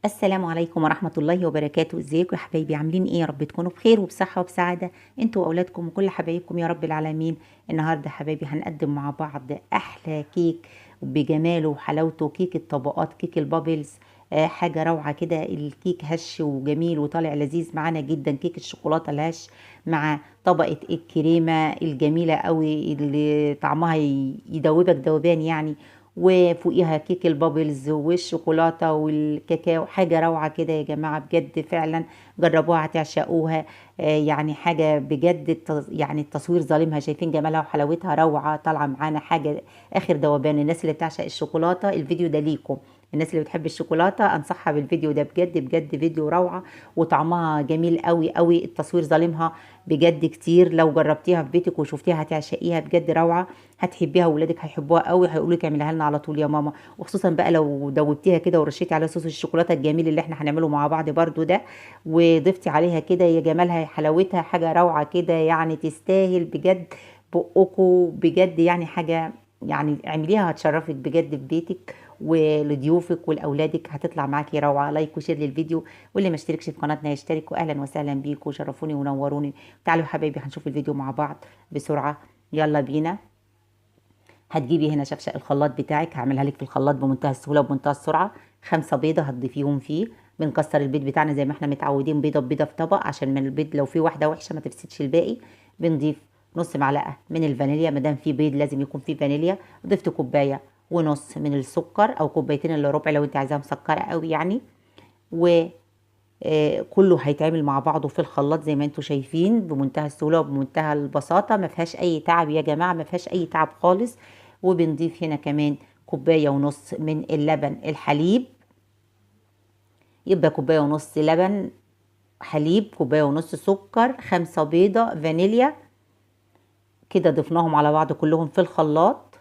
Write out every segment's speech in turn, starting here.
السلام عليكم ورحمة الله وبركاته. ازيكم يا حبايبي؟ عاملين ايه؟ يا رب تكونوا بخير وبصحة وبسعادة انتوا واولادكم وكل حبايبكم يا رب العالمين. النهاردة حبايبي هنقدم مع بعض احلى كيك بجماله وحلاوته، كيك الطبقات، كيك ال bubbles. حاجة روعة كده. الكيك هش وجميل وطالع لذيذ معانا جدا. كيك الشوكولاتة الهش مع طبقة الكريمة الجميلة قوي اللي طعمها يدوبك دوبان يعني، وفوقيها كيك ال bubbles والشوكولاتة والكاكاو. حاجة روعة كده يا جماعة، بجد فعلا جربوها هتعشقوها. يعني حاجة بجد التصوير ظالمها، شايفين جمالها وحلاوتها، روعة طالعة معانا حاجة آخر دوبان. الناس اللي بتعشق الشوكولاتة الفيديو ده ليكم، الناس اللي بتحب الشوكولاتة أنصحها بالفيديو ده، بجد بجد فيديو روعة وطعمها جميل قوي قوي. التصوير ظالمها بجد كتير، لو جربتيها في بيتك وشفتيها هتعشقيها بجد روعة، هتحبيها وولادك هيحبوها قوي، هيقولوا لك اعمليها لنا على طول يا ماما. وخصوصا بقى لو دوبتيها كده ورشيتي عليها صوص الشوكولاتة الجميل اللي احنا هنعمله مع بعض برضو ده، وضفتي عليها كده يا جمالها يا حلاوتها، حاجة روعة كده يعني، تستاهل بجد بقكم بجد يعني. حاجة يعني اعمليها هتشرفك بجد في بيتك ولضيوفك ولاولادك، هتطلع معاكي روعه. like و share للفيديو، واللي ما اشتركش في قناتنا يشترك، واهلا وسهلا بيكم، شرفوني ونوروني. تعالوا يا حبايبي هنشوف الفيديو مع بعض بسرعة، يلا بينا. هتجيبي هنا شفشق الخلاط بتاعك، هعملها لك في الخلاط بمنتهى السهولة وبمنتهى السرعة. 5 بيضة هتضيفيهم فيه. بنكسر البيض بتاعنا زي ما احنا متعودين، بيضة ببيضه في طبق، عشان من البيض لو في واحدة وحشة ما تفسدش الباقي. بنضيف نص معلقه من الفانيليا، ما دام في بيض لازم يكون في فانيليا. ضفت كوباية ونص من السكر او كوبايتين الا ربع لو انت عايزاها مسكره قوي يعني. و كله هيتعمل مع بعضه في الخلاط زي ما انتم شايفين بمنتهى السهولة وبمنتهى البساطة، ما فيهاش اي تعب يا جماعة، ما فيهاش اي تعب خالص. وبنضيف هنا كمان كوباية ونص من اللبن الحليب، يبقى كوباية ونص لبن حليب، كوباية ونص سكر، 5 بيضة، فانيليا. كده ضفناهم على بعض كلهم في الخلاط.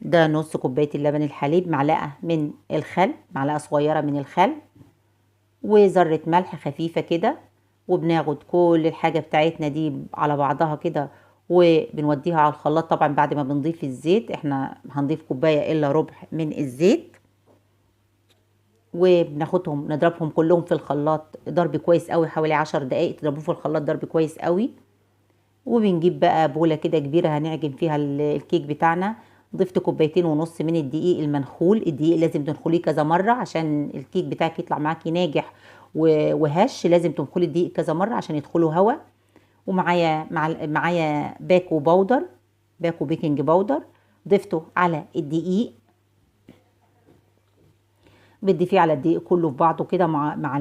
ده نص كوباية اللبن الحليب، معلقه من الخل، معلقه صغيرة من الخل، وذره ملح خفيفة كده. وبناخد كل الحاجة بتاعتنا دي على بعضها كده وبنوديها على الخلاط. طبعا بعد ما بنضيف الزيت، احنا هنضيف كوباية الا ربع من الزيت، وبناخدهم نضربهم كلهم في الخلاط ضرب كويس قوي، حوالي 10 دقايق تضربوه في الخلاط ضرب كويس قوي. وبنجيب بقى بوله كده كبيرة هنعجن فيها الكيك بتاعنا. ضفت كوبايتين ونص من الدقيق المنخول. الدقيق لازم تنخليه كذا مرة عشان الكيك بتاعك يطلع معاكي ناجح وهش، لازم تنخلي الدقيق كذا مرة عشان يدخلوا هوا. ومعايا معايا باكو powder، باكو baking powder، ضفته على الدقيق. بتضيفيه على الدقيق كله في بعضه كده مع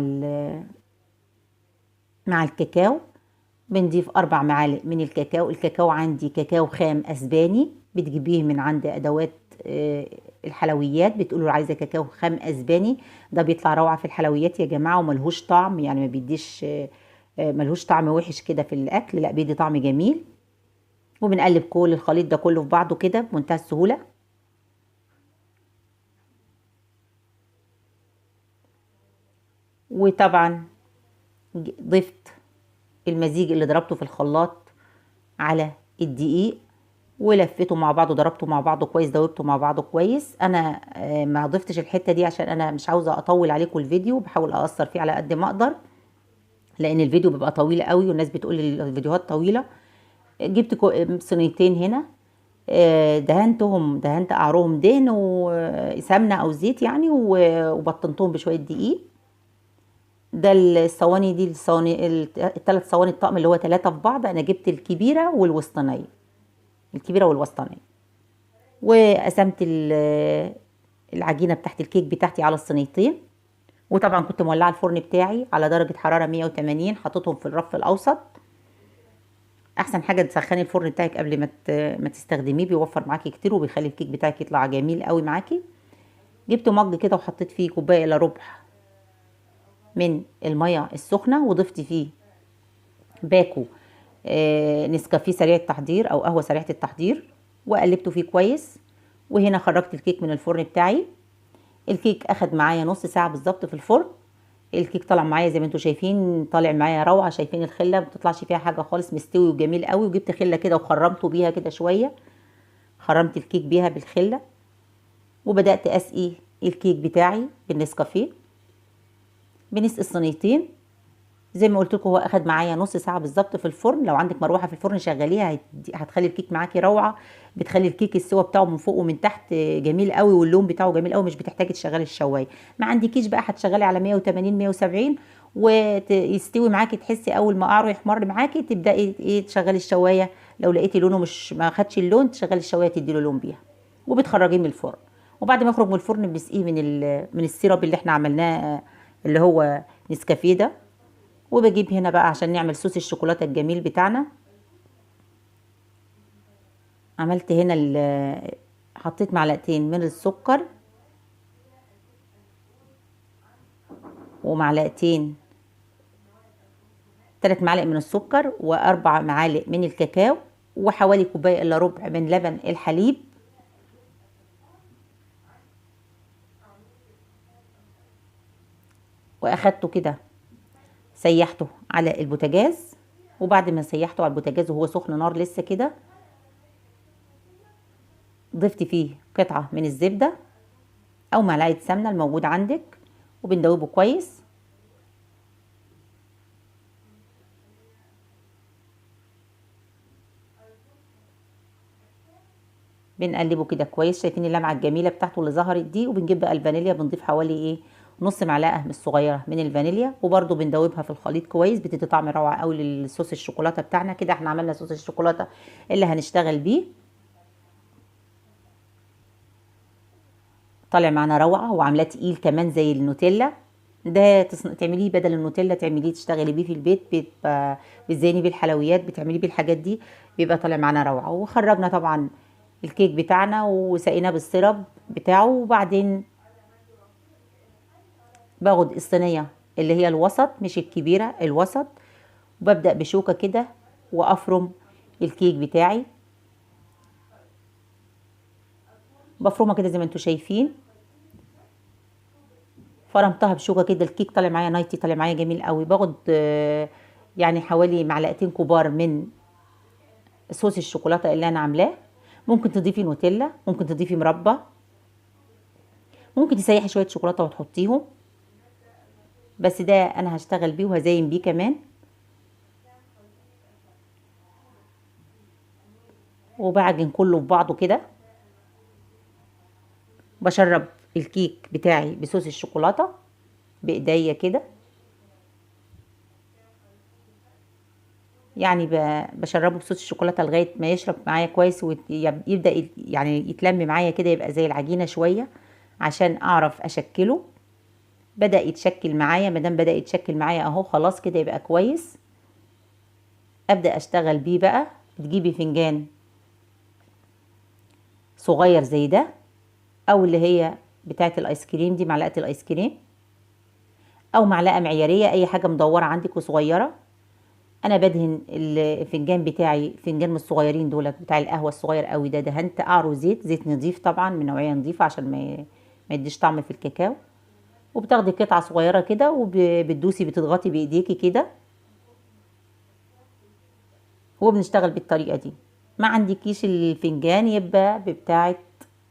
الكاكاو. بنضيف 4 معالق من الكاكاو. الكاكاو عندي كاكاو خام اسباني، بتجيبيه من عند ادوات الحلويات، بتقولوا عايزه كاكاو خام اسباني، ده بيطلع روعه في الحلويات يا جماعة، وملهوش طعم يعني، ما بيديش، ملهوش طعم وحش كده في الاكل، لا بيدي طعم جميل. وبنقلب كل الخليط ده كله في بعضه كده بمنتهى السهولة. وطبعا ضفت المزيج اللي ضربته في الخلاط على الدقيق ولفيته مع بعضه، ضربته مع بعضه كويس، دوبته مع بعضه كويس. انا ما ضفتش الحتة دي عشان انا مش عاوزه اطول عليكم الفيديو، بحاول اقصر فيه على قد ما اقدر لان الفيديو بيبقى طويل قوي والناس بتقول لي الفيديوهات طويلة. جبت صينيتين هنا، دهنت قعرهم دهن وسمنه او زيت يعني، وبطنتهم بشوية دقيق. ده الصواني دي، الصواني الثلاث صواني الطقم اللي هو 3 في بعض، انا جبت الكبيرة والوسطانيه، الكبيرة والوسطانيه. وقسمت العجينة بتاعت الكيك بتاعتي على الصينيتين. وطبعا كنت مولعه الفرن بتاعي على درجه حرارة 180، حطيتهم في الرف الاوسط. احسن حاجة تسخني الفرن بتاعك قبل ما تستخدميه، بيوفر معاكي كتير وبيخلي الكيك بتاعك يطلع جميل قوي معاكي. جبت مج كده وحطيت فيه كوباية الا ربع من المية السخنة، وضفت فيه باكو نسكافيه سريع التحضير او قهوة سريعة التحضير، وقلبته فيه كويس. وهنا خرجت الكيك من الفرن بتاعي. الكيك اخد معايا نص ساعة بالظبط في الفرن. الكيك طلع معايا زي ما انتم شايفين، طالع معايا روعه. شايفين الخلة ما بتطلعش فيها حاجة خالص، مستوي وجميل قوي. وجبت خله كده وخرمته بيها كده شوية، خرمت الكيك بيها بالخله، وبدات اسقي الكيك بتاعي بالنسكافيه. بنسقي الصينيتين زي ما قلت لكم، هو اخد معايا نص ساعة بالظبط في الفرن. لو عندك مروحة في الفرن شغليها، هتخلي الكيك معاكي روعه. بتخلي الكيك السوا بتاعه من فوق ومن تحت جميل قوي، واللون بتاعه جميل قوي، مش بتحتاجي تشغلي الشوايه. ما عندكيش بقى هتشغلي على 180 170 ويستوي معاكي، تحسي اول ما قعره يحمر معاكي تبداي ايه تشغلي الشوايه. لو لقيتي لونه مش ما خدش اللون تشغلي الشوايه تدي له لون بيها، وبتخرجيه من الفرن. وبعد ما يخرج من الفرن بنسقيه من ال syrup اللي احنا عملناه اللي هو نسكافيه ده. وبجيب هنا بقى عشان نعمل صوص الشوكولاتة الجميل بتاعنا. عملت هنا حطيت معلقتين من السكر ومعلقتين، 3 معالق من السكر و4 معالق من الكاكاو، وحوالي كوباية الا ربع من لبن الحليب. واخدته كده سيحته على البوتاجاز. وبعد ما سيحته على البوتاجاز وهو سخن نار لسه كده، ضفت فيه قطعة من الزبدة او معلقة سمنة الموجود عندك، وبندوبه كويس. بنقلبه كده كويس، شايفين اللمعة الجميلة بتاعته اللي ظهرت دي. وبنجيب بقى الفانيليا، بنضيف حوالي ايه نص معلقة من الصغيرة من الفانيليا، وبرده بندوبها في الخليط كويس، بتدي طعم روعة قوي للصوص الشوكولاتة بتاعنا. كده احنا عملنا صوص الشوكولاتة اللي هنشتغل بيه، طالع معانا روعة، وعاملاه تقيل كمان زي النوتيلا. ده تعمليه بدل النوتيلا، تعمليه تشتغلي بيه في البيت، بيبقى بتزيني بيه الحلويات، بتعمليه بيه الحاجات دي، بيبقى طالع معانا روعة. وخرجنا طبعا الكيك بتاعنا وسقيناه بالسيرب بتاعه. وبعدين باخد الصينية اللي هي الوسط مش الكبيرة، الوسط، وببدأ بشوكة كده وافرم الكيك بتاعي. بفرمها كده زي ما انتوا شايفين، فرمتها بشوكة كده، الكيك طالع معايا نايتي، طالع معايا جميل قوي. باخد يعني حوالي معلقتين كبار من صوص الشوكولاتة اللي انا عاملاه. ممكن تضيفي نوتيلا، ممكن تضيفي مربى، ممكن تسيحي شوية شوكولاتة وتحطيهم، بس ده انا هشتغل بيه وهزين بيه كمان. وبعجن كله في بعضه كده. بشرب الكيك بتاعي بصوص الشوكولاتة بايديا كده، يعني بشربه بصوص الشوكولاتة لغاية ما يشرب معايا كويس ويبدا يعني يتلم معايا كده، يبقى زي العجينة شوية عشان اعرف اشكله. بدا يتشكل معايا، ما دام بدا يتشكل معايا اهو خلاص كده يبقى كويس. ابدا اشتغل بيه بقى. بتجيبي فنجان صغير زي ده، او اللي هي بتاعه الايس كريم دي، معلقه الايس كريم، او معلقه معياريه، اي حاجة مدورة عندك وصغيره. انا بدهن الفنجان بتاعي، فنجان من الصغيرين دولت بتاع القهوة الصغير قوي ده، دهنت قعره زيت، زيت نظيف طبعا من نوعية نظيفة عشان ما يديش طعم في الكاكاو. وبتاخدي قطعه صغيرة كده وبتدوسي، بتضغطي بايديكي كده، وبنشتغل بالطريقة دي. ما عندكيش الفنجان يبقى بتاعه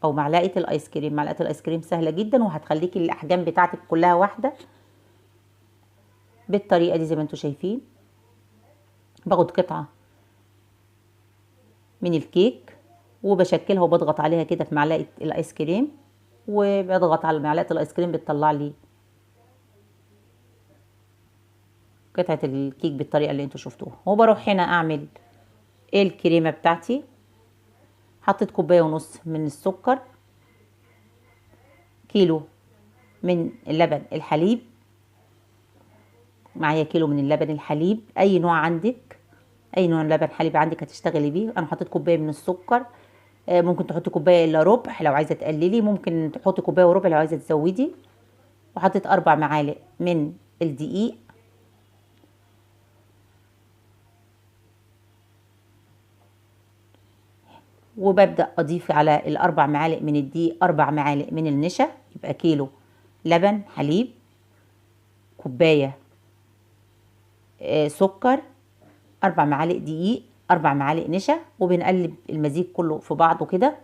او معلقه الايس كريم. معلقه الايس كريم سهلة جدا وهتخليكي الاحجام بتاعتك كلها واحدة بالطريقة دي زي ما انتم شايفين. باخد قطعه من الكيك وبشكلها وبضغط عليها كده في معلقه الايس كريم، وبضغط على معلقه الايس كريم بتطلع لي قطعه الكيك بالطريقة اللي انتوا شفتوها. وبروح هنا اعمل الكريمة بتاعتي. حطيت كوباية ونص من السكر، كيلو من اللبن الحليب، معايا كيلو من اللبن الحليب، اي نوع عندك، اي نوع لبن حليب عندك هتشتغلي بيه. انا حطيت كوباية من السكر، ممكن تحطي كوباية الا ربع لو عايزه تقللي، ممكن تحطي كوباية وربع لو عايزه تزودي. وحطيت 4 معالق من الدقيق، وببدأ أضيف على ال4 معالق من الدقيق 4 معالق من النشا، يبقى كيلو لبن حليب، كوباية سكر، 4 معالق دقيق، 4 معالق نشا، وبنقلب المزيج كله في بعضه كده.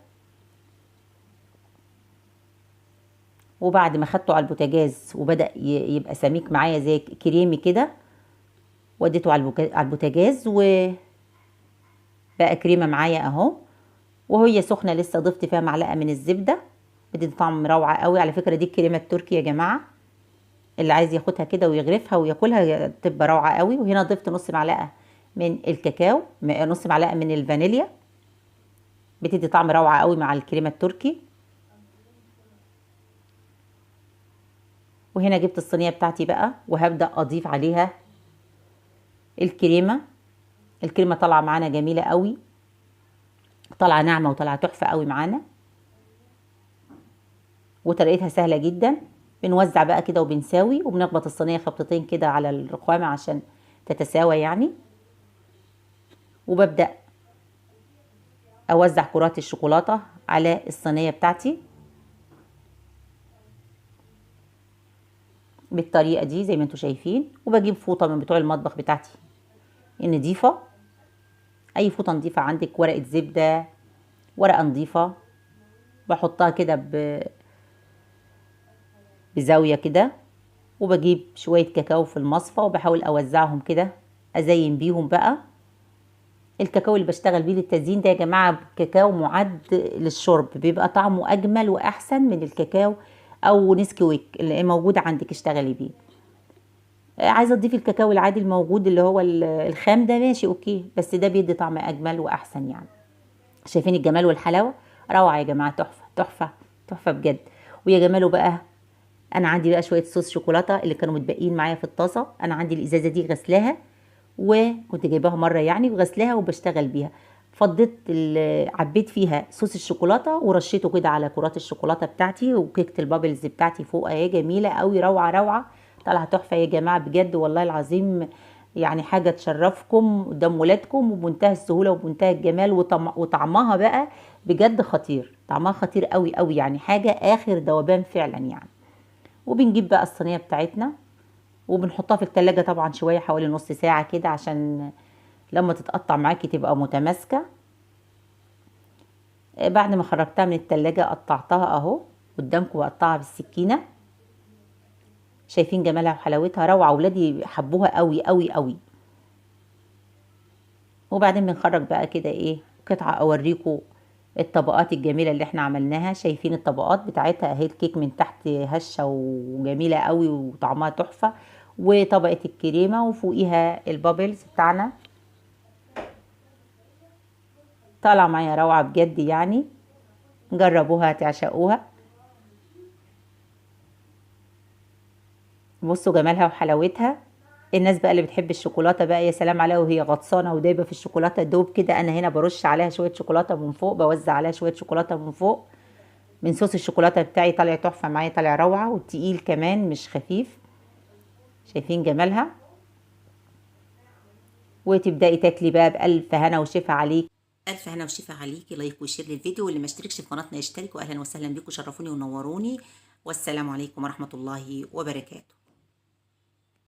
وبعد ما خدته على البوتاجاز وبدأ يبقى سميك معايا زي كريمي كده، وديته على البوتاجاز وبقى كريمة معايا اهو. وهي سخنة لسه ضفت فيها معلقه من الزبدة، بتدي طعم روعه قوي. على فكرة دي الكريمة التركي يا جماعة، اللي عايز ياخدها كده ويغرفها وياكلها تبقى روعه قوي. وهنا ضفت نص معلقه من الكاكاو، نص معلقه من الفانيليا، بتدي طعم روعه قوي مع الكريمة التركي. وهنا جبت الصينية بتاعتي بقى وهبدا اضيف عليها الكريمة. الكريمة طالعه معانا جميلة قوي، طالعه ناعمة وطالعه تحفة قوي معانا، وطريقتها سهلة جدا. بنوزع بقى كده وبنساوي، وبنخبط الصينية خبطتين كده على الرخامه عشان تتساوى يعني. وببدا اوزع كرات الشوكولاتة على الصينية بتاعتي بالطريقة دي زي ما انتم شايفين. وبجيب فوطه من بتوع المطبخ بتاعتي النضيفه، اي فوطه نضيفه عندك، ورقة زبدة، ورقة نضيفه، بحطها كده بزاوية كده. وبجيب شوية كاكاو في المصفى وبحاول اوزعهم كده، ازين بيهم بقى. الكاكاو اللي بشتغل بيه للتزيين ده يا جماعة كاكاو معد للشرب، بيبقى طعمه اجمل واحسن من الكاكاو او نسكويك اللي موجود عندك اشتغلي بيه. عايزه تضيفي الكاكاو العادي الموجود اللي هو الخام ده ماشي okay، بس ده بيدي طعم اجمل واحسن يعني. شايفين الجمال والحلاوه؟ روعه يا جماعة، تحفة تحفة تحفة بجد. ويا جماله بقى، انا عندي بقى شوية صوص شوكولاتة اللي كانوا متبقيين معايا في الطاسه. انا عندي الازازه دي غسلاها، وكنت جايباها مرة يعني وغسلاها وبشتغل بيها. فضيت عبيت فيها صوص الشوكولاتة ورشيته كده على كرات الشوكولاتة بتاعتي وكيكه ال bubbles بتاعتي فوق اهي، جميلة قوي، روعه روعه، طالعه تحفة يا جماعة بجد والله العظيم. يعني حاجة تشرفكم قدام ولادكم وبمنتهى السهولة وبمنتهى الجمال، وطعمها بقى بجد خطير، طعمها خطير قوي قوي يعني، حاجة اخر ذوبان فعلا يعني. وبنجيب بقى الصينية بتاعتنا وبنحطها في التلاجة طبعا شوية، حوالي نص ساعة كده، عشان لما تتقطع معاكي تبقى متماسكة. بعد ما خرجتها من التلاجة قطعتها اهو قدامكم، بقطعها بالسكينة. شايفين جمالها وحلاوتها؟ روعه، ولادي حبوها قوي قوي قوي. وبعدين بنخرج بقى كده ايه قطعه اوريكم الطبقات الجميلة اللي احنا عملناها. شايفين الطبقات بتاعتها اهي، الكيك من تحت هشه وجميلة قوي وطعمها تحفة، وطبقه الكريمة وفوقيها البابلز بتاعنا، طالعه معايا روعه بجد يعني. جربوها تعشقوها. بصوا جمالها وحلاوتها. الناس بقى اللي بتحب الشوكولاتة بقى يا سلام عليها وهي غطسانه ودايبه في الشوكولاتة دوب كده. انا هنا برش عليها شوية شوكولاتة من فوق، بوزع عليها شوية شوكولاتة من فوق من صوص الشوكولاتة بتاعي، طالع تحفة معايا، طالع روعه وتقيل كمان مش خفيف. شايفين جمالها؟ وتبداي تاكلي بقى بالف هنا وشفا عليك. الف هنا وشفا عليكي. like و share للفيديو، واللي ما اشتركش في قناتنا يشترك. واهلا وسهلا بيكم، شرفوني ونوروني، والسلام عليكم ورحمة الله وبركاته.